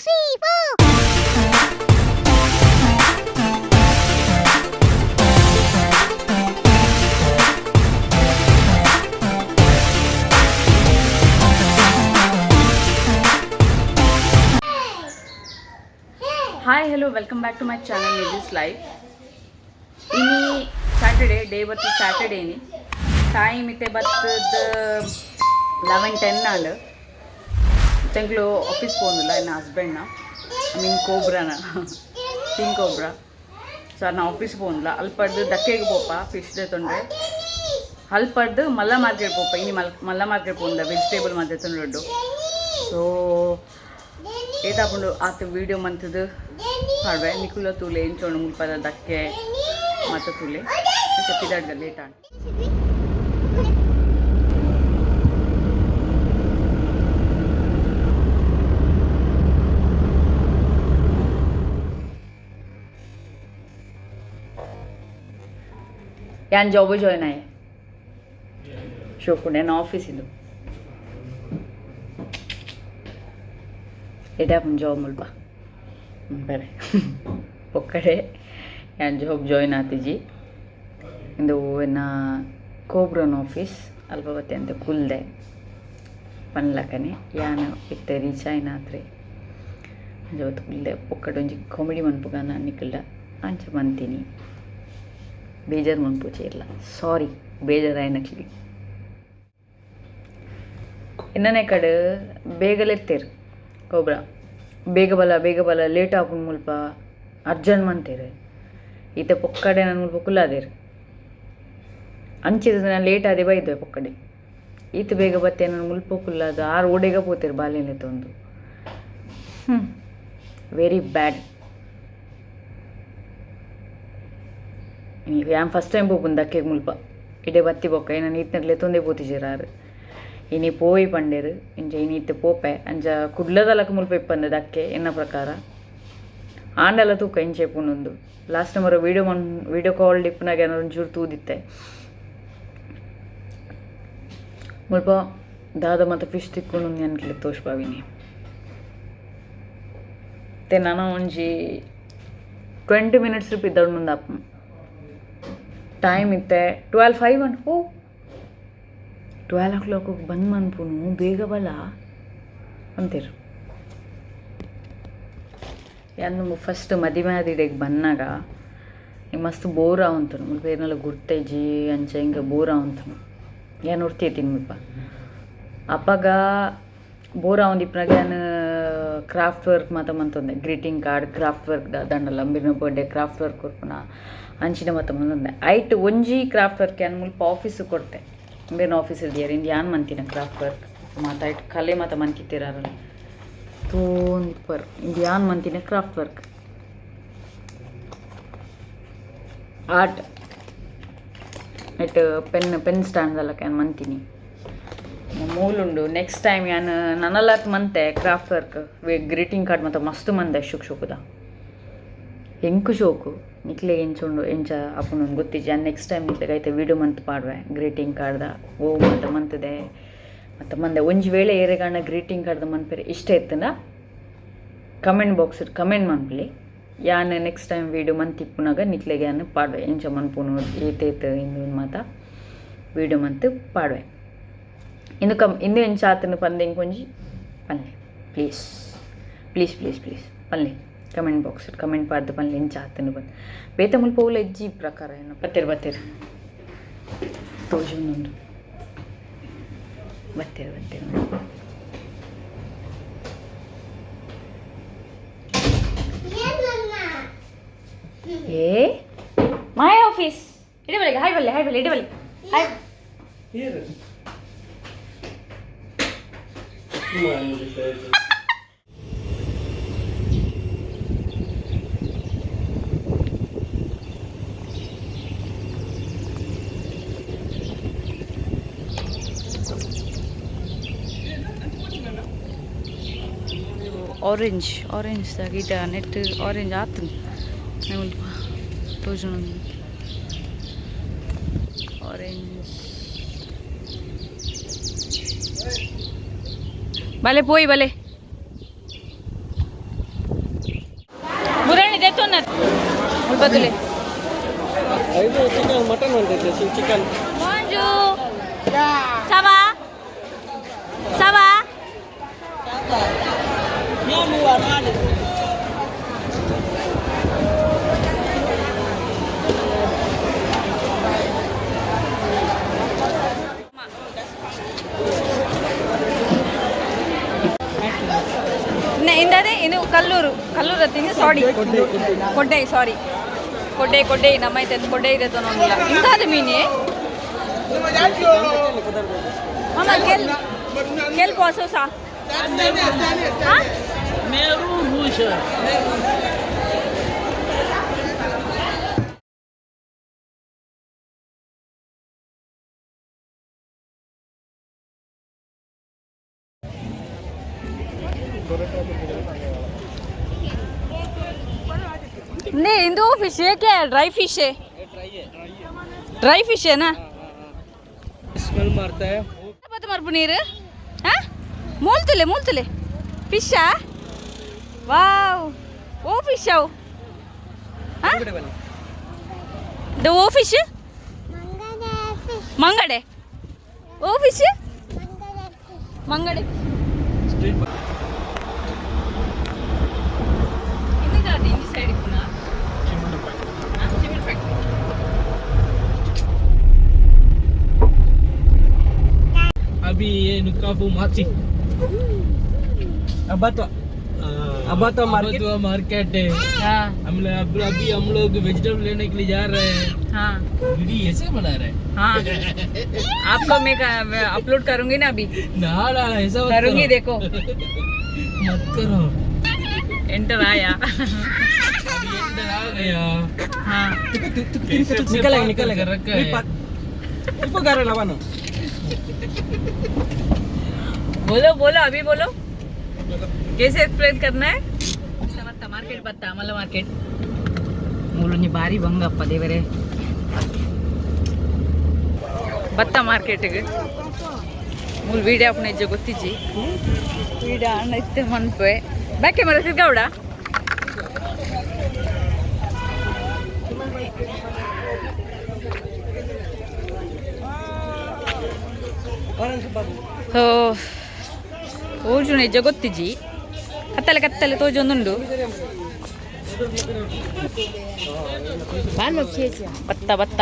3, 4. Hi hello welcome back to my channel Nidhi's life. ಇನಿ Saturday day ಬತ್ತು Saturday ಇನಿ time ಇತ್ತೆ ಬತ್ತದ 11:10 ಆಂಡ್. ತೆಂಕ್ಲು ಆಫೀಸ್ ಪೋಂದಿಲ್ಲ ಎನ್ನ ಹಸ್ಬೆಂಡ್ನ, I mean ಕೋಬ್ರಾನ, ಕಿಂಗ್ ಕೋಬ್ರಾ. ಸೊ ನಾ ಆಫೀಸ್ ಪೋಂದಿಲ್ಲ. ಅಲ್ಪಡ್ದು ದಕ್ಕೆಗೆ ಪೋಪ ಫಿಶ್ ತೊಂದರೆ. ಅಲ್ಪಡ್ದು ಮಲ್ಲ ಮಾರ್ಕೆಟ್ ಪೋಪ. ಇನಿ ಮಲ್ ಮಲ್ಲ ಮಾರ್ಕೆಟ್ ಪೋಂದ ವೆಜಿಟೇಬಲ್ ಮಾತ್ರ ತೊಂದರೆ. ಸೊ ಏತಾಪುಂಡು ಆತ ವೀಡಿಯೋ ಮಂತದ್ದು ಪಾಡ್ವೆ. ನಿಕುಲ ತೂಲೆ ಎಂಚೋಣ ಮುಲ್ಪದ ದಕ್ಕೆ ಮತ್ತ ತೂಲೆ. ಪಿದಾಡ್ಗ ಲೇಟ್ ಆಂಡ್. ಯಾನ್ ಜಾಬ್ ಜಾಯ್ನ್ ಆಯೆ. ಶೋಕುಂಡು ಎನ್ನ ಆಫೀಸ್ ಇಂದು. ಎಡ್ಡೆ ಜಾಬ್ ಮುಲ್ಪ ಬರೆ ಪೊಕ್ಕಡೆ ಯಾನ್ ಜಾಬ್ ಜಾಯ್ನ್ ಆತಿಜಿ. ಇಂದು ಎನ್ನ ಕೋಬ್ರನ್ ಆಫೀಸ್. ಅಲ್ಪ ಬತ್ತೆ ಅಂತ ಕುಲ್ದೆ ಪನ್ಲಕನೆ ಯಾನ್ ಇತ್ತೆ ರೀಚ್ ಆಯ್ನಾತ್ರೆ. ಅಂಚ ಬತ್ತು ಕುಲ್ದೆ. ಪೊಕ್ಕಡೆ ಒಂಜಿ ಕಾಮಿಡಿ ಮನ್ಪುಗ ನಿಕಲ್ಡ ಅಂಚ ಮಂತೀನಿ. ಬೇಜಾರು ಮನ್ಪುಚೆ ಇಲ್ಲ, ಸಾರಿ ಬೇಜಾರಾಯ್ನಕ್ಲಿ. ಎನ್ನನೆ ಕಡೆ ಬೇಗಲೆತ್ತೇರು ಕೋಬ್ರಾ. ಬೇಗ ಬಲ ಬೇಗ ಬಲ, ಲೇಟ್ ಆಪುಂಡು ಮುಲ್ಪ, ಅರ್ಜೆಂಟ್ ಮಂತೇರು. ಈತ ಪೊಕ್ಕಡೆ ನಾನು ಮುಲ್ಪ ಕುಲ್ಲಾದೇರು. ಅಂಚಿದ ನಾನು ಲೇಟ್ ಆದೆ ಬೈದ್ವೆ ಪೊಕ್ಕಡೆ. ಈತ ಬೇಗ ಬತ್ತೆ, ನಾನು ಮುಲ್ಪ ಕುಲ್ಲಾದ. ಆರು ಓಡೆಗ ಪೋತೇರು ಬಾಲ್ಯನೆ ತೊಂದು. Very bad. ಯಾನ್ ಫಸ್ಟ್ ಟೈಮ್ ಪೋಪುಂಡು ದಕ್ಕೆಗ್ ಮುಲ್ಪ. ಇಡೆ ಬತ್ತಿ ಬೊಕ್ಕ ಏನ ಈತ್ನಕ್ಲೆ ತೊಂದೆ ಪೋತಿಜೆರ್ ಆರು. ಇನಿ ಪೋಯಿ ಪಂಡೇರು. ಇಂಚ ಇನಿ ಇತ್ತೆ ಪೋಪೆ. ಅಂಚ ಕುಡ್ಲದಲಕ ಮುಲ್ಪ ಇಪ್ಪಂದೆ ದಕ್ಕೆ ಎನ್ನ ಪ್ರಕಾರ. ಆಂಡಲ ತೂಕ ಇಂಚ ಇಪ್ಪುಂಡು. ಲಾಸ್ಟ್ ಮರ ವೀಡಿಯೋ ಮನ್ ವೀಡಿಯೋ ಕಾಲ್ ಇಪ್ಪುನಾಗ ಏನಾರು ಒಂಚೂರು ತೂದಿತ್ತೆ. ಮುಲ್ಪ ದಾದ ಮತ್ತು ಫಿಶ್ ತಿಕ್ಕುಂಡು ಅನ್ಕಲೆ ತೋಷ್ಪಾವಿನಿ. ಮತ್ತೆ ನಾನು ಒಂಜಿ 20 ಮಿನಿಟ್ಸ್ ಪಿದಡ್ನುಂದು ಟೈಮ್ ಇತ್ತೆ 12:05 ಅಂಡ್. ಓ, 12 ಓ ಕ್ಲಾಕ್ ಬಂದ್ ಮನ್ಪುನು, ಬೇಗ ಬಲ ಅಂತೀರು. ಯಾನ್ ಫಸ್ಟ್ ಮದಿಮೆ ಆದಿಡೆಗ್ ಬನ್ನಾಗ ಮಸ್ತ್ ಬೋರ್ ಆವಂತನು. ಮುಲ್ಪ ಏನೆಲ್ಲ ಗುರ್ತೈಜಿ, ಅಂಚ ಹಿಂಗೆ ಬೋರ್ ಆವಂತನು. ಯಾನ್ ಒರ್ತಿ ಮುಲ್ಪ. ಅಪಗ ಬೋರ್ ಆವೊಂದಿಪ್ಪುನಗ ಯಾನ್ ಕ್ರಾಫ್ಟ್ ವರ್ಕ್ ಮಾತ ಮಂತೊಂದೆ. ಗ್ರೀಟಿಂಗ್ ಕಾರ್ಡ್, ಕ್ರಾಫ್ಟ್ ವರ್ಕ್ ದಂಡಲ ಅಂಬಿನ ಬರ್ಡೇ ಕ್ರಾಫ್ಟ್ ವರ್ಕ್ ಕೊರ್ಪುನ ಅಂಚಿನ ಮಾತ ಮಂತೊಂದೆ. ಐಟ್ ಒಂಜಿ ಕ್ರಾಫ್ಟ್ ವರ್ಕ್ ಯಾನ್ ಮುಲ್ಪ ಆಫೀಸ್ ಕೊರ್ತೆ. ಬೇರೆ ಆಫೀಸ್ ಇದ್ದಿಯಾರ್. ಇಂದು ಯಾನ್ ಮಂತಿನ ಕ್ರಾಫ್ಟ್ ವರ್ಕ್ ಮಾತ ಐಟ್ ಕಲೆ ಮಾತ ಮಂತಿತ್ತೆರ್. ತೋಂದಿಪ್ಪರ್. ಇಂದು ಯಾನ್ ಮಂತಿನ ಕ್ರಾಫ್ಟ್ ವರ್ಕ್ ಆರ್ಟ್. ಐಟ್ ಪೆನ್ ಪೆನ್ ಸ್ಟ್ಯಾಂಡ್ ದಲಕ ಯಾನ್ ಮಂತಿನಿ. ಮೂಲುಂಡು. ನೆಕ್ಸ್ಟ್ ಟೈಮ್ ಯಾನ್ ನನಲಾತ್ ಮಂತೆ ಕ್ರಾಫ್ಟ್ ವರ್ಕ್. ಗ್ರೀಟಿಂಗ್ ಕಾರ್ಡ್ ಮಾತ ಮಸ್ತ್ ಮಂದೆ ಶೋಕ್ ಶೋಕುದ. ಎಂಕು ಶೋಕು, ನಿಕ್ಲೆಗ್ ಎಂಚ ಉಂಡು, ಎಂಚ ಆಪುಂಡು ಗೊತ್ತಿಜ್ಜಿ. ಯಾನ್ ನೆಕ್ಸ್ಟ್ ಟೈಮ್ ನಿಕ್ಲೆಗ್ ಐತ ವೀಡಿಯೋ ಮಂತ್ ಪಾಡ್ವೆ. ಗ್ರೀಟಿಂಗ್ ಕಾರ್ಡ್ದ ಓ ಮಾತ ಮಂತುದೆ ಮತ್ತು ಮಂದೆ. ಒಂಜಿ ವೇಳೆ ಏರೆಗಾಂಡ ಗ್ರೀಟಿಂಗ್ ಕಾರ್ಡ್ದ ಮನ್ಪೆರೆ ಇಷ್ಟ ಇತ್ತುಂಡ ಕಮೆಂಟ್ ಬಾಕ್ಸ್ ಕಮೆಂಟ್ ಮನ್ಪುಲೆ. ಯಾನ್ ನೆಕ್ಸ್ಟ್ ಟೈಮ್ ವೀಡಿಯೋ ಮಂತಿಪ್ಪುನಗ ನಿಕ್ಲೆಗ್ ಯಾನ್ ಪಾಡ್ವೆ. ಎಂಚ ಮನ್ಪುನು, ಏತೇತ್ ಇಂದು ಮಾತ ವೀಡಿಯೋ ಮಂತ್ ಪಾಡ್ವೆ. ಇಂದು ಕಮ್ ಇಂದು ಎಂಚ ಆತುಂಡು ಪಂದ್ ಎಂಕೊಂಜಿ ಪನ್ಲೆ. ಪ್ಲೀಸ್ ಪ್ಲೀಸ್ ಪ್ಲೀಸ್ ಪ್ಲೀಸ್ ಪನ್ಲೆ. ಕಮೆಂಟ್ ಬಾಕ್ಸ್ ಕಮೆಂಟ್ ಪಾಡ್ದು ಪನ್ಲೆ ಎಂಚ ಆತುಂಡು ಪಂದ್. ಬೇತೆ ಮುಲ್ಪ ಓಲ ಇಜ್ಜಿ ಪ್ರಕಾರ ಏನು. ಬತ್ತೆರ್ ಬತ್ತೆರ್ ತೋಜೊಂದುಂಡು. ಬತ್ತೆರ್ ಬತ್ತೆರ್. ಏ my office ಇಡಿ ಬಲ್ಲಿಗೆ. ಹಾಯ್ ಬಲ್ಲೆ, ಹಾಯ್ ಬಲ್ಲೆ, ಇಡಿ ಬಲ್ಲೆ, ಹಾಯ್. Here. Orange orange ದ ನೆಟ್ ಆರೆಂಜ್ ಆತುಂಡು ಮುಲ್ಪ ತೋಜುಂಡು ಆರೆಂಜ್. ಬಲೆ ಪೋಯಿ ಬಲೆ. ಚಿಕನ್ ಮುಲ್ಪತ್ತುಲೆ. ಇದು ಚಿಕನ್, ಮಟನ್ ಒಂದಿದೆ, chicken. Bonjour. Ça va? Ça va? ಇಂದದೆ ಇದು ಕಲ್ಲೂರು, ಕಲ್ಲೂರು ಅತ್ತಿಂದ, ಸಾರಿ, ಕೊಡ್ಡೆ, ಸಾರಿ, ಕೊಡ್ಡೆ, ಕೊಡ್ಡೆ. ನಮ್ಮ ಐತೆ ಕೊಡ್ಡೆ ಇದೆ ತೊನೊಂದಿಲ್ಲ. ಇಂದಾದ ಮೀನಿ ಮಾಮ? Quel poisson ça? Hein? नहीं, इंदु फिश है क्या? ड्राई फिश है, ड्राई फिश है ना? ಸ್ಮೆಲ್ ಮಾರ್ತಾ है. ಪತ್ತು ಮರ್ಪು ನೀರು. ಹಾ, ಮೂಲ್ತುಲೆ, ಮೂಲ್ತುಲೆ ಫಿಶಾ? ವಾವ್, ಓ ಫಿಶ್ ಅವು. The O fish? ಮಂಗಡೆ. O fish? ಮಂಗಡೆ. ಸ್ಟ್ರೀಟ್. Side factory. अभी ये नुकाफू माची अबातो, अबातो मार्केट, मार्केट है. हाँ. हम लोग अब अभी हम लोग वेजिटेबल लेने के लिए जा रहे हैं. हाँ. वीडियो ऐसे बना रहे हैं. हाँ, आपको मैं अपलोड करूंगी ना अभी. ना ना, ऐसा मत करूंगी. करो. देखो. मत करो. एंटर आया. अभी अंदर आ गया. हाँ. निकल निकल कर रखा है. बोलो बोलो, अभी बोलो, कैसे एक्सप्लेन करना है? ಬತ್ತ ಮಾರ್ಕೆಟ್, ಬತ್ತ ಅಮಲ ಮಾರ್ಕೆಟ್. ಮೂಲೊಂಜಿ ಬಾರಿ ಬಂಗಪ್ಪ ದೇವರೇ. ಬತ್ತ ಮಾರ್ಕೆಟ್ಗೆ. ಮೂಲು ವೀಡಿಯೋ ಆಪುನ ಇಜ್ಜ ಗೊತ್ತಿಜ್ಜಿ. ವೀಡಿಯೋ ಅಣ್ಣ ಇತ್ತೆ ಮನ್ಪೆ. Back camera ತಿರ್ಗಾವಡ. ಸೊ ತೋಜುನ ಇಜ್ಜ ಗೊತ್ತಿಜ್ಜಿ. ಕತ್ತಲೆ ಕತ್ತಲೆ ತೋಜೊಂದುಂಡು. ಬತ್ತ ಬತ್ತ.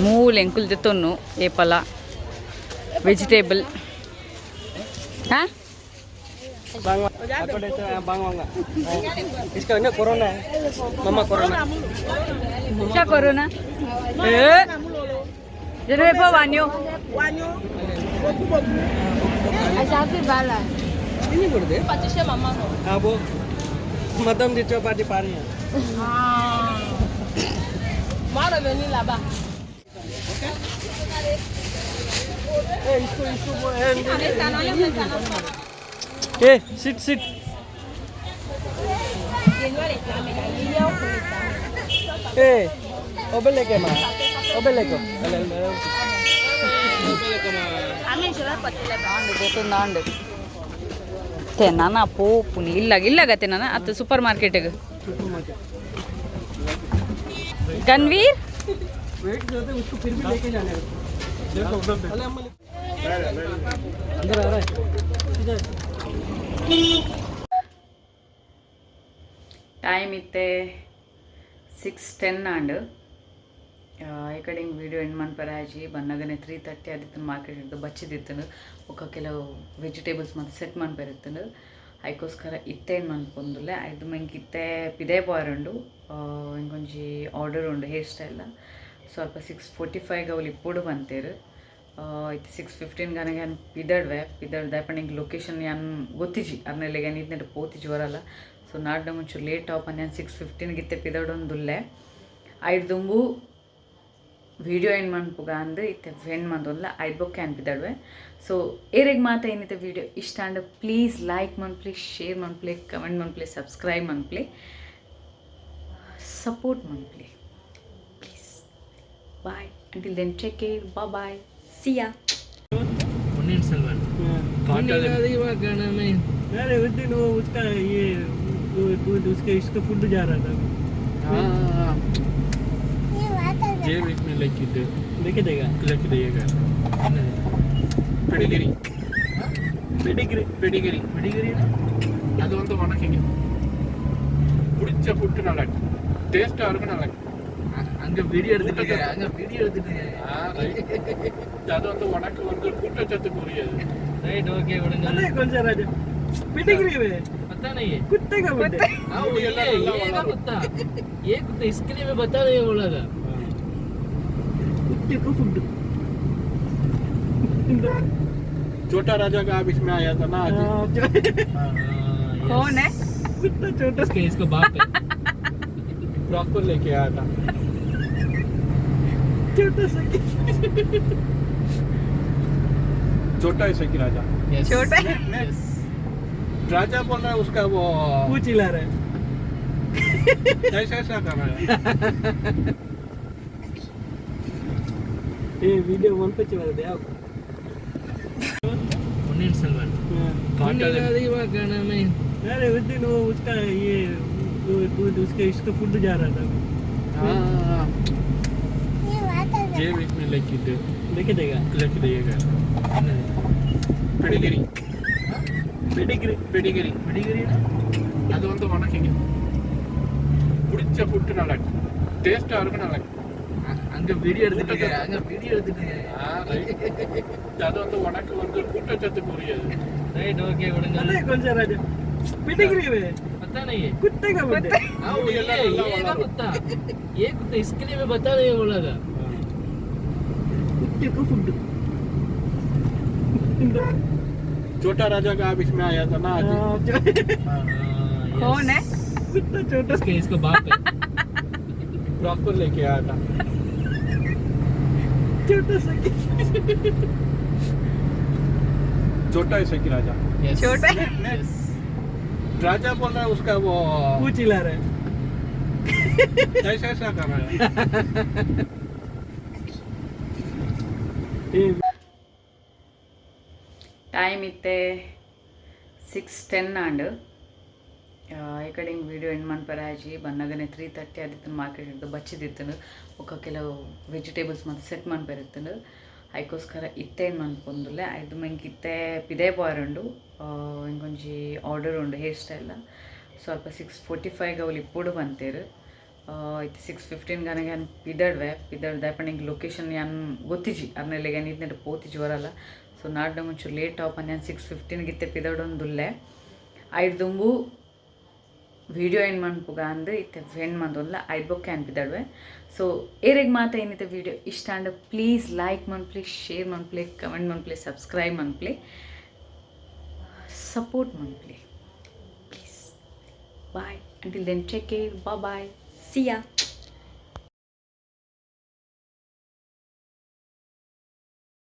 ಮೂಲು ಎಂಕುಲು ದೆತ್ತೊನ್ನು ಏಪಲ ವೆಜಿಟೇಬಲ್. ಹಾಂ. इसका ना कोरोना है मामा, कोरोना. क्या corona? Je ne vais pas wanyo. नहीं कर दे. हाँ, वो मदम जी चौपाटी पानी है. ए, इसको इसको वो ए सिट सिट. ए ओबे लेके मा, ओबे लेको. ಗೊತ್ತೊಂದಾಂಡ್ ತೆ ನಾನ ಪೋಪುನಿ ಇಲ್ಲ ಇಲ್ಲಾಗತ್ತೆ ನಾನು ಅತ್ತ ಸೂಪರ್ ಮಾರ್ಕೆಟ್ಗೆ. ಗನ್ವೀರ್. वेट जो है उसको फिर भी लेके जाने का. देखो अरे अम्मा, अंदर आ रहा है इधर. ಟೈಮ್ ಇತ್ತೆ 6:10 ಆಂಡ್. ಈ ಕಡೆ ಹಿಂಗೆ ವೀಡಿಯೋ ಎಂಡ್ ಮನ್ಪರೆ ಆಜಿ. ಬನ್ನಗನೆ 3:30 ಆದಿತ್ತು. ಮಾರ್ಕೆಟ್ ಹಿಡ್ದು ಬಚ್ಚಿದಿತ್ತು. ಬೊಕ್ಕ ಕೆಲವು ವೆಜಿಟೇಬಲ್ಸ್ ಮಾತ ಸೆಟ್ ಮನ್ಪೆರಿತ್ತುಂಡು. ಐಕೋಸ್ಕರ ಇತ್ತೆ ಏನು ಮನ್ಪೊಂದುಲ್ಲೆ. ಐದು ಮಂಕ್ ಇತ್ತೆ ಪಿದೆ ಪೋಯರುಂಡು. ಇಂಕೊಂಜಿ ಆರ್ಡರ್ ಉಂಡು ಹೇರ್ ಸ್ಟೈಲ್. ಸ್ವಲ್ಪ 6:45 ಅವ್ಲು ಇಪ್ಪೊಡು ಬಂತೇರು. ಇತ್ತೆ 6:15 ಗನಗ ಯಾನ್ ಪಿದಡ್ವೆ. ಪಿದಡ್ ದಾಯಪಂಡ ಎಂಕ್ ಲೊಕೇಶನ್ ಯಾನ್ ಗೊತ್ತಿಜಿ. ಅರ್ನೆಲೆಗ್ ಯಾನ್ ಇತ್ನೆಟ್ ಪೋತಿಜಿ ವರಲ್ಲ. ಸೊ ನಾಡ್ಡ ಮುಂಚೆ ಲೇಟ್ ಆಪನ್. ಯಾನ್ 6:15 ಇತ್ತೆ ಪಿದಡೊಂದುಲ್ಲೆ. ಐಡ್ ದುಂಬು ವಿಡಿಯೋ ಎಂಡ್ ಮನ್ಪುಗ ಅಂದ್ ಇತ್ತೆ ಎಂಡ್ ಮಂತೊಂದುಲ್ಲ. ಐದ್ ಬೊಕ್ಕ ಯಾನ್ ಪಿದಡ್ವೆ. ಸೊ ಏರೆಗ್ ಮಾತ ಏನಿತ್ತೆ ವಿಡಿಯೋ ಇಷ್ಟ ಆಂಡ ಪ್ಲೀಸ್ ಲೈಕ್ ಮನ್ಪುಲೆ, ಶೇರ್ ಮನ್ಪುಲೆ, ಕಮೆಂಟ್ ಮನ್ಪುಲೆ, ಸಬ್ಸ್ಕ್ರೈಬ್ ಮನ್ಪುಲೆ, ಸಪೋರ್ಟ್ ಮನ್ಪುಲೆ please. Bye, until then take care, bye. See. See ya. Ponniyin Selvan. अरे उस दिन वो उसका ये वो उसके इसका फूड जा रहा था। जेब इसमें लेके दे। लेके देगा। लेके दिएगा பெடிகிரி. பெடிகிரி. பெடிகிரி. பெடிகிரினா? அது வந்து உனக்குங்க பிடிச்ச ஃபுட்டு, நல்லா டேஸ்டா இருக்கும், நல்லா இருக்கு. அங்க வீடியோ எடுத்துட்டு இருக்காரு, அங்க வீடியோ எடுத்துட்டு இருக்காரு. ஆ, right. அது வந்து உனக்கு வந்து ஊட்டச்சத்துக்கு உரியது. राइट, ओके, விடுங்க। अरे कौन सा राजा पेडिग्री में पता नहीं है। कुत्ते का फूड। हाँ, वो ये ये का कुत्ता, ये कुत्ता, इसके लिए मैं बता नहीं बोला था, कुत्ते को फूड। छोटा राजा का आप इसमें आया था ना आज। कौन है? कुत्ता छोटा। इसके इसको बाप है। प्रॉपर लेके आया था। छोटा सा। छोटा है कि राजा। छोटा। राजा बोल रहा है उसका वो पूछ हिला रहा है। ऐसा ऐसा कर रहा है। ये वीडियो वन पे चला दे आप। பொன்னியின் செல்வன்। अरे उस दिन वो उसका ये वो उसके इसका फूड जा रहा था। जेब इसमें लेके दे। लेके देगा। लेके दिएगा பெடிகிரி. பெடிகிரி. பெடிகிரி. பெடிகிரினா? அது வந்து உனக்குங்க பிடிச்ச ஃபுட்டு, நல்லா டேஸ்டா இருக்கும், நல்லா இருக்கு. அங்க வீடியோ எடுத்துட்டு இருக்காரு, அங்க வீடியோ எடுத்துட்டு இருக்காரு. ஆ, right. அது வந்து உனக்கு வந்து ஊட்டச்சத்துக்கு உரியது. राइट, ओके, விடுங்க। अरे कौन सा राजा पेडिग्री में पता नहीं है। कुत्ते का फूड। हाँ, वो ये का कुत्ता, ये कुत्ता, इसके लिए मैं बता नहीं बोला था, कुत्ते को फूड। छोटा राजा का आप इसमें आया था ना आज। कौन है? कुत्ता छोटा। इसके इसको बाप है। प्रॉपर लेके आया था। छोटा सा। छोटा है कि राजा। छोटा। राजा बोल रहा है उसका वो पूछ हिला रहा है। ऐसा ऐसा कर रहा है। ये ಟೈಮ್ ಇತ್ತೆ 6:10 ಆಂಡ್. ಈ ಕಡೆ ಹಿಂಗೆ ವೀಡಿಯೋ ಎಂಡ್ ಮನ್ಪೆರೆ ಆಜಿ. ಬನ್ನಗನೆ 3:30 ಆದಿತ್ತು. ಮಾರ್ಕೆಟ್ ಹಿಡ್ದು ಬಚ್ಚಿದಿತ್ತು. ಬೊಕ್ಕ ಕೆಲವು ವೆಜಿಟೇಬಲ್ಸ್ ಮಾತ ಸೆಟ್ ಮನ್ಪೆರೆ ಐಕೋಸ್ಕರ ಇತ್ತೆ ಏನು ಮನ್ಪೊಂದುಲ್ಲೆ. ಐದು ಎಂಕ್ ಇತ್ತೆ ಪಿದೆ ಪೋಯರುಂಡು. ಇಂಕೊಂಜಿ ಆರ್ಡರ್ ಉಂಡು, ಹೇರ್ ಸ್ಟೈಲ್. ಸ್ವಲ್ಪ 6:45 ಅವ್ಲು ಇಪ್ಪೊಡು ಬಂತೇರು. ಇತ್ತೆ 6:15 ಗನಗ ಯಾನ್ ಪಿದಡ್ವೆ. ಪಿದಡ್ದೆ ಪಂಡ ಎಂಕ್ ಲೊಕೇಶನ್ ಯಾನ್ ಗೊತ್ತಿಜಿ. ಅರ್ನೆಲೆಗ್ ಯಾನ್ ಇತ್ನೆಟ್ ಪೋತಿಜಿ ವರಲ್ಲ. ಸೊ ನಾಡ್ಡ ಒಂಚೂರು ಲೇಟ್ ಆಪನ್. ಯಾನ್ 6:15 ಇತ್ತೆ ಪಿದಡೊಂದುಲ್ಲೆ. ಐದು ದುಂಬು ವಿಡಿಯೋ ಎಂಡ್ ಮನ್ಪುಗ ಅಂದ್ ಇತ್ತೆ ಎಂಡ್ ಮಂತೊಂದುಲ್ಲ. ಐದು ಬೊಕ್ಕ ಯಾನ್ ಪಿದಡ್ವೆ. ಸೊ ಏರೆಗ್ ಮಾತ ಏನಿತ್ತೆ ವಿಡಿಯೋ ಇಷ್ಟ ಆಂಡ ಪ್ಲೀಸ್ ಲೈಕ್ ಮನ್ಪುಲೆ, ಶೇರ್ ಮನ್ಪುಲೆ, ಕಮೆಂಟ್ ಮನ್ಪುಲೆ, ಸಬ್ಸ್ಕ್ರೈಬ್ ಮನ್ಪುಲೆ, ಸಪೋರ್ಟ್ ಮನ್ಪುಲೆ please. Bye, until then take care, bye, see ya.